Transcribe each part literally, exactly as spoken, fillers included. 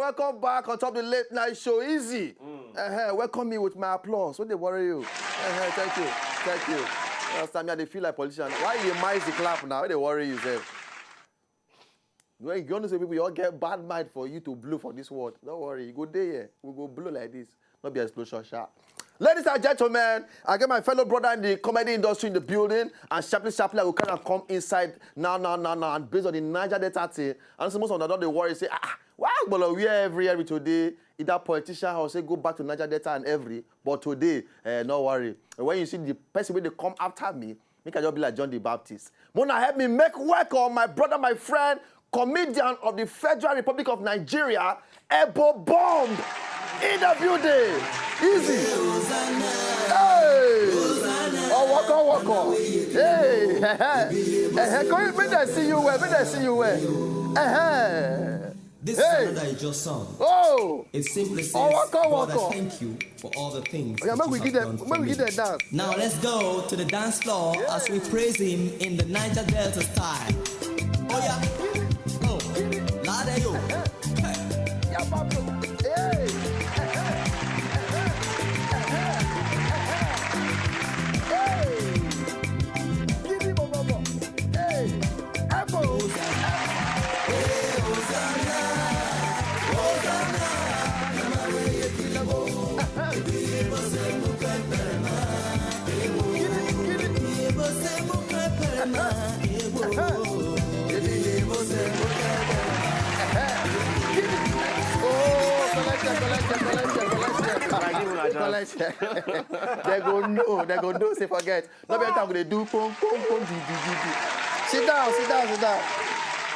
Welcome back on top of the late night show. Easy. Uh-huh. Welcome me with my applause. What they worry you? Uh-huh. Thank you. Thank you. Last time I dey feel like politician. Why you mice the clap now? What they worry you, sef? When you gonna say people, you all get bad mind for you to blow for this world. Don't worry, you go there. We go blow like this. Not be explosion, sha. Ladies and gentlemen, I get my fellow brother in the comedy industry in the building, and sharply, sharply, I will kind of come inside now, now, now, now, and based on the Niger Delta thing, and so most of them don't dey worry, say, ah, ah, why Agbolo wear every, every today? Either politician or say go back to Niger Delta and every, but today, eh, no worry. When you see the person wey dey come after me, make I just be like John the Baptist. Mona, help me make welcome my brother, my friend, comedian of the Federal Republic of Nigeria, Ebo Bomb, in the building. Easy. Hey. Oh, welcome, welcome. Hey. Eh, eh, come, make dem see you well, make dem see you well. Eh, eh. This is another Ijo song. Oh. It simply says, God, I thank you for all the things that you have done for me. Now let's go to the dance floor as we praise him in the Niger Delta style. Oh yeah. Oh. Lade yo. Hey. Hey. Hey. Hey. Oh, collect it, collect it, collect it, collect it. They go know, they go know, say forget. No be anytime we dey do pom, pom, pom, di, di, di, di. Sit down, sit down, sit down.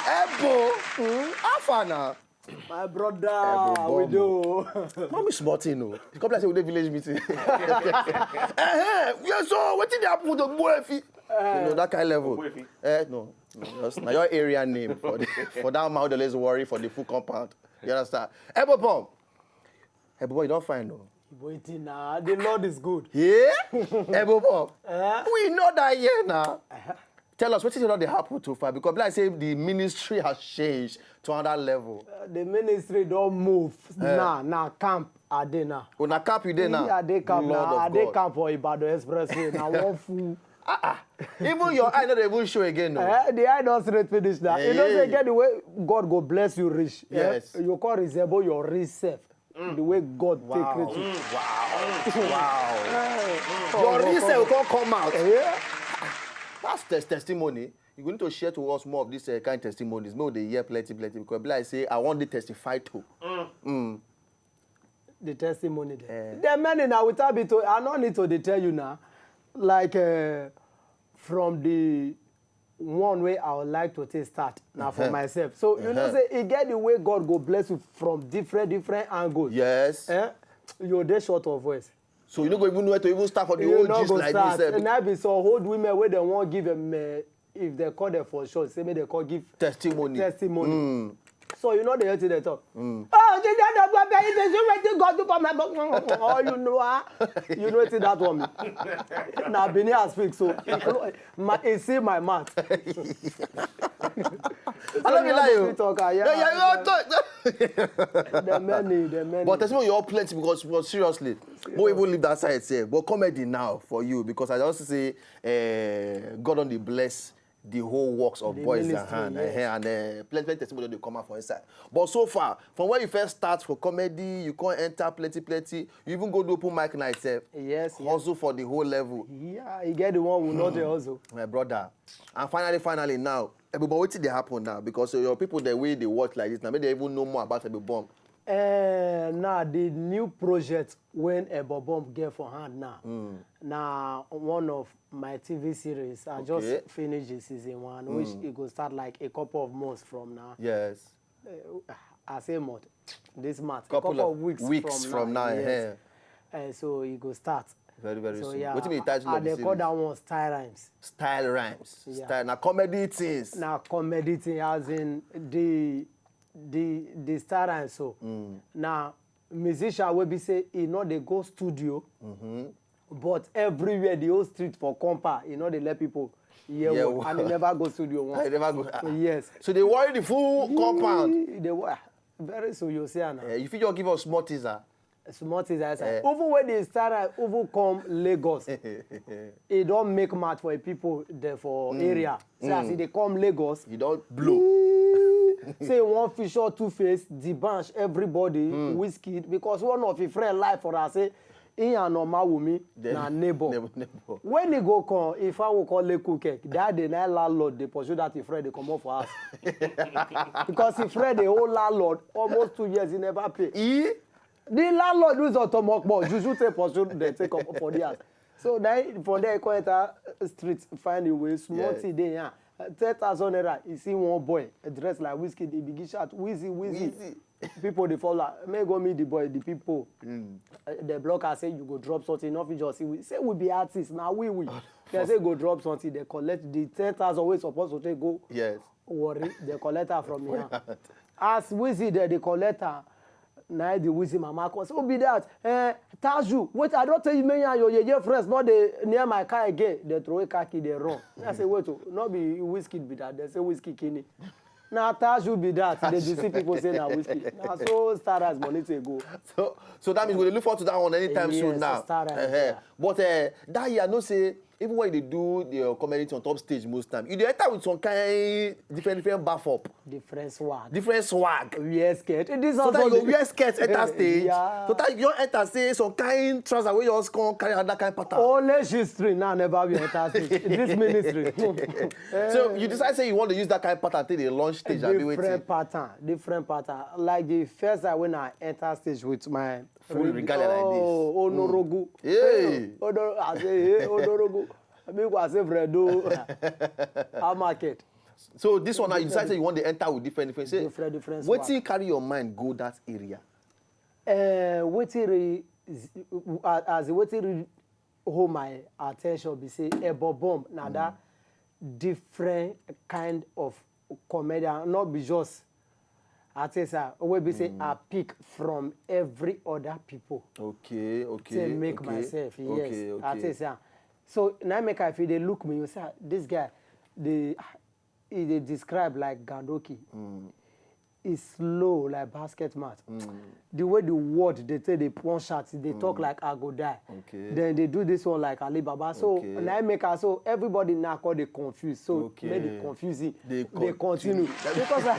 Ebo, hmm? How far now? My brother, we do. No be small thing, no. You come like say we dey village meeting. Eh, eh, yeah, so wetin dey happen to Ogbuefi? You know, that kind level. Ogbuefi? Eh, no. No, just, na your area name for the, for that man wey dey always worry for the full compound. You understand? Ebo Bomb. Ebo Bomb, you don fine, no? Wetin na? The Lord is good. Yeah? Ebo Bomb. Eh? We know that here now. Tell us, wetin don dey happen so far? Because like I say, the ministry has changed to another level. Uh, the ministry don move. Now, now camp I dey now. Oh, na camp you dey now? Yeah, I dey camp now. I dey camp for Ibadan Expressway. Now one full. Ah, ah. Even your eye no dey even show again, no? Eh, the eye don straight finish now. You know say get the way God go bless you rich. Eh? Yes. You come resemble your rich self. The way God take create you. Wow. Wow. Your real self come come out. Yeah. That's tes- testimony. You go need to share to us more of these, uh, kind testimonies. Make we dey hear plenty, plenty, because be like say I wan dey testify to. Mm. The testimony there. Eh. There are many now without be to, I no need to dey tell you now. Like, uh, from the one way I would like to take start now for myself. So you know say e get the way God go bless you from different, different angles. Yes. Eh? You dey short of words. So you no go even know where to even start for the whole gist like this. And I be some old women wey dem wan give them, eh, if they call them for short, say make they call give testimony. Testimony. So you know the thing they talk. Oh, the God of God, the God do for my book. Oh, you know, ah, you know wetin that one mean. Now Benin I speak, so my, e see my mouth. I no be lie o. Talk, ah, yeah. Yeah, yeah, you talk. The many, the many. But testimony you all plenty because, but seriously, we even leave that side sef. But comedy now for you because I just say, eh, God don dey bless the whole works of boys and hand, eh, and, eh, plenty, plenty testimony dey come out for inside. But so far, from when you first start for comedy, you come enter plenty, plenty. You even go do open mic night sef. Yes, yes. Hustle for the whole level. Yeah, you get the one who know the hustle. My brother. And finally, finally now, Ebo Bomb, wetin dey happen now? Because, uh, your people, the way they watch like this now, make they even know more about Ebo Bomb. Eh, now the new project when Ebo Bomb get for hand now. Now one of my T V series, I just finished the season one, which it go start like a couple of months from now. Yes. Eh, I say month, this month, a couple of weeks from now, yes. Eh, so e go start. Very, very soon. Wetin be the title of the series? I dey call that one Style Rhymes. Style Rhymes. Yeah. Style na comedy things. Na comedy thing, as in the, the, the Style Rhymes so. Na musician wey be say e no dey go studio, but everywhere, the whole street for compound, e no dey let people hear word, and e never go studio once. E never go. Yes. So they worry the full compound. E dey wo- Very soon you see am now. Eh, you fit just give us small teaser. Small things I say. Even when the star even come Lagos, e don make mad for the people there for area. Say as e dey come Lagos, You don blow. Say one feature Two Face, the bunch, everybody, Wizkid, because one of his friend live for us say he and Omawumi Then- na neighbor. Neighbor, neighbor. When he go come, if I will call Lekukek, that day night landlord dey pursue that his friend dey comot for house. Because his friend dey hold landlord almost two years he never pay. E The landlord use otomokpo juju take pursue dem take comot for the house. So na him from there he come enter street find a way small Yeah. thing dey yarn ten thousand naira he see one boy dress like Wizkid he begin shout Wizzy Wizzy. Wizzy. People dey follow am make go meet the boy the people. Eh, dem block am say you go drop something no fit just see we say we be artists na we we. Dem say go drop something dem collect the ten thousand wey suppose to take go Yes. Warri dem collect am from him hand. As Wizzy dem dey collect am na the Wizzy mama come say who be that eh Taju wait I don tell you make you and your yeye friends no dey near my car again dem throway car key dey run. I say wait o no be Wizkid be that dem say Wizkid kini na Taju be that dey deceive people say na Wizkid na so Star Rise money take go. So, so that means we dey look forward to that one anytime soon Yes, now. Star Rise, Uh-huh. yeah. But uh, that year, I know say even when you dey do the uh, comedy on top stage most time, you dey enter with some kind different different baff up, Different swag. Different swag. Wear skirt. This So one that you for go wear skirt enter stage. Yeah. So that you don enter say some kind trouser wey just come carry another kind pattern. Only history now never wear enter stage. This ministry. So you decide say you want to use that kind pattern take dey launch stage abi wetin? Different pattern, different pattant. Like the first time when I enter stage with my Full regalia like this. Oh, Onorogu. Hey. Odo, I say, hey, Onorogu. Make I say Fredo. How market? So this one now you decide say you want to enter with different different. Say, Different, different wetin swag. Carry your mind go that area? Uh, wetin really, as wetin really hold my attention be say Ebo Bomb na that different kind of comedian, not be just artist ah, wey be say I pick from every other people Okay, okay. to make okay, myself, yes, Okay, okay. Artist ah. So na make I feel dey look me, you say ah, this guy, the he dey describe like Gandoki. He slow like basket mat. The way the word dey take dey punch at, dey talk like I go die. Okay. Then they do this one like Alibaba. So Okay. na im make am so everybody now come dey confuse. So Okay. make the confusing Dey dey continue. continue. Because I,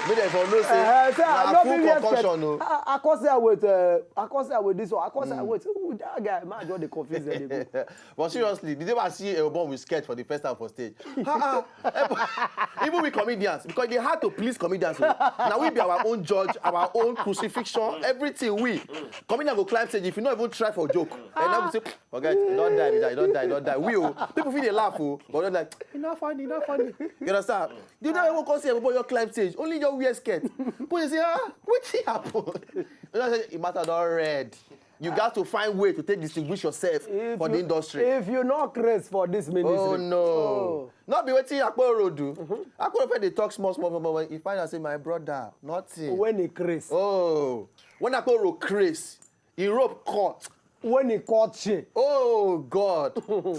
Make dem for know say uh, say I na no full be wear concussion skirt. o. I, I come say I wait. Uh, I come say I wait this one. I come say I wait. Ooh, that guy, man, just dey confuse them. Dey go. But seriously, the day I see Ebo Bomb with skirt for the first time for stage, ha, ha, even with comedians, because they hard to please comedians. O. Now we be our own judge, our own crucifixion, everything we. Comedian go climb stage if you no even try for joke. And now we say, forget, you don't die, you don't die, you don't die. We o, people feel they laugh o, but they're like, e no funny, e no funny. You understand? You don't even come see everybody your climb stage, only your wear skirt. But you say, ah, wetin happen? You know say the matter don red. You got to find way to take distinguish yourself If for the you- industry. If you no craze for this ministry, Oh no. Not be wetin Akporo do. Akporo fit dey talk small small small but when he find out say my brother nothing. When he craze, Oh. When Akporo craze, he rope cut. When he cut shit. Oh God.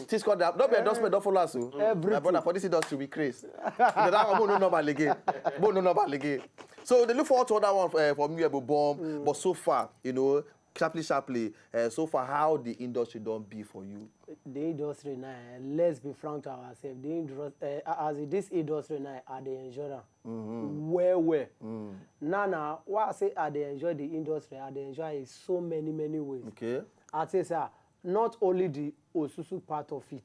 Things called that. Don't be endorsement, don't follow us. Oh. My Everything. Brother, for this industry, we craze. But that one, no normal again. But no normal again. So they look forward to other one uh, from you, Ebo Bomb. But so far, you know, sharply, sharply, uh, so far, how the industry don't be for you? The industry now, eh, let's be frank to ourselves. The industry, uh, as in this industry now, I dey enjoy am well, well. Now, now, why I say I dey enjoy the industry, I dey enjoy it so many, many ways. Okay. I say, sir, not only the Osusu part of it.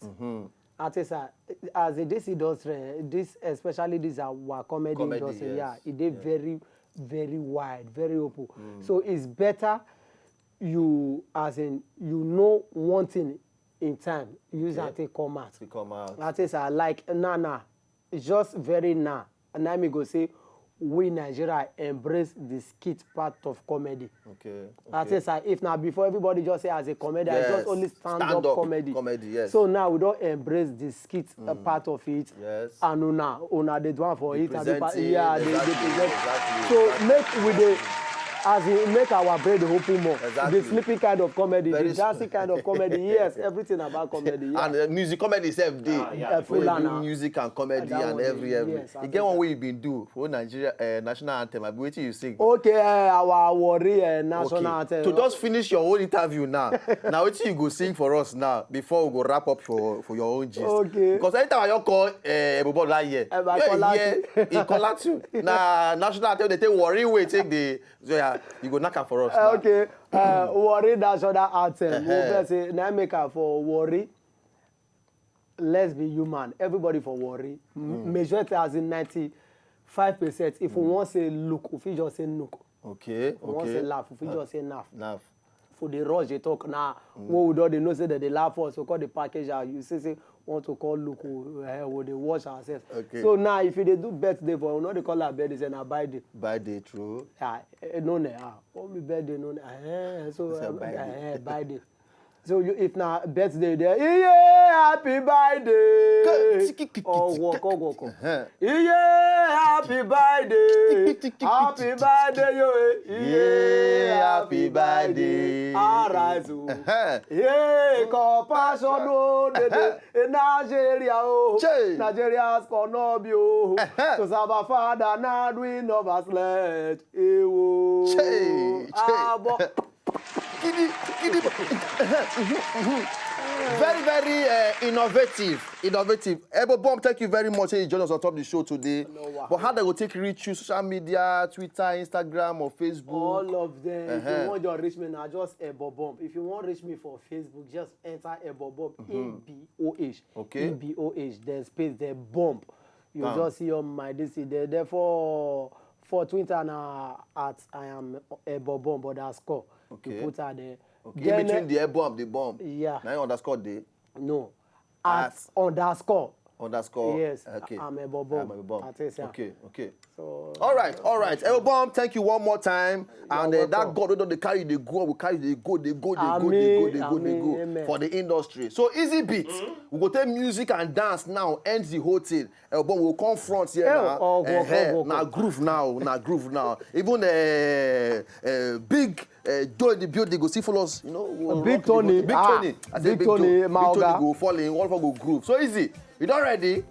I say, sir, as in this industry, eh, this especially this our comedy, Comedy, industry, yes. Yeah, it dey very, very wide, very open. So it's better you as in you know one thing in time, use Okay. that thing come out. To come out. That is uh, like nah nah. It's just very nah. And now me go say we Nigeria embrace the skit part of comedy. Okay. That okay. is uh, if now before everybody just say as a comedy, I Yes. just only stand, Stand up, up comedy. Comedy, yes. So now we don't embrace the skit uh, part of it. Yes. And una una dey do am for Dey it. And the pa- present it, yeah, they, they exactly, present. exactly, So exactly. Make we dey As we make our brain dey open more, Exactly. The sleeping kind of comedy, Very The dancing kind of comedy, yes, everything about comedy. Yeah. And uh, music comedy sef dey. Yeah, When you Fulana. Do music and comedy That and one, every every. Yes, I You do get one that. Wey you been do for Nigeria uh, national anthem. I be wetin you sing. Okay, uh, our Warri uh, national Okay. anthem. To just finish your whole interview now. Now wetin you go sing for us now before we go wrap up for for your own gist. Okay. Because anytime I don call uh, Ebo Bob that year, Eh, my yeah, caller yeah, he caller too. Na national anthem dey take Warri wey take dey. So yeah, you go knack am for us. Uh, Now. Okay, uh, Warri national anthem. We Uh-huh. first say na make am for Warri. Let's be human. Everybody for Warri. Mm. Majority as in ninety-five percent. If we wan say look, we fit just say look. Okay. If we wan say Okay. Laugh, we fit just say laugh. Laugh. For the rush they talk now. When we don dey know say that they laugh us, we call the package out. You say say want to call look, we, eh, we dey wash ourselves. Okay. So now if you dey do birthday for, we no dey call am birthday, say na birthday. Birthday true. Ah, eh, no ne ah, what be birthday no ne? Eh, so It's a eh, birthday. Eh, birthday. So you, if na birthday there, yeah, happy birthday. Or woko woko. Yeah, happy birthday. Happy birthday, yo. Eh. Yeah, happy birthday. Arise, oh. Yeah, compassion, oh, de, de. In Nigeria, oh. Che. Nigeria's corner, oh. To serve our father, now we never sledge. Eh, oh. Che, che. Ah, but Gidi, gidi. Very, very uh, innovative. Innovative. Ebo Bomb, thank you very much. Hey, you join us on top of the show today. No wahala. But how they go take reach you? Social media, Twitter, Instagram, or Facebook? All of them. If Uh-huh. You want to reach me now, just Ebo Bomb. If you want reach me for Facebook, just enter Ebo Bomb. E B O H. Okay. E B O H. Then space, then bomb. You Bam. Just see on my D C there. Therefore, for Twitter now at I am Ebo Bomb underscore. Okay. You put her there. Okay. Then, In between the air bomb, the bomb. Yeah. Now you underscore the No. At At underscore. Underscore. Yes. Okay. I'm Ebo Bomb. I'm Ebo Bomb. At S M. Okay. Okay. So, All right, all right. Ebo Bomb, thank you one more time. And uh, that welcome. God wey don dey carry you dey go, will carry you dey go, dey go, dey go, Amen, dey go, dey go, dey amen, go amen. For the industry. So Easy Beat, we go take music and dance now, end the whole thing. Ebo Bomb will come front here Eh, now. oh, go, Eh, go, go, na go. Groove now, na groove now. Even uh, uh, big uh, Joe in the building go see follow us. You know, we'll Big rock the Tony, Big ah, Tony. I say Big Tony, Joe. my Big Tony oga. Go fall in, all of us go groove. So Easy, you don ready?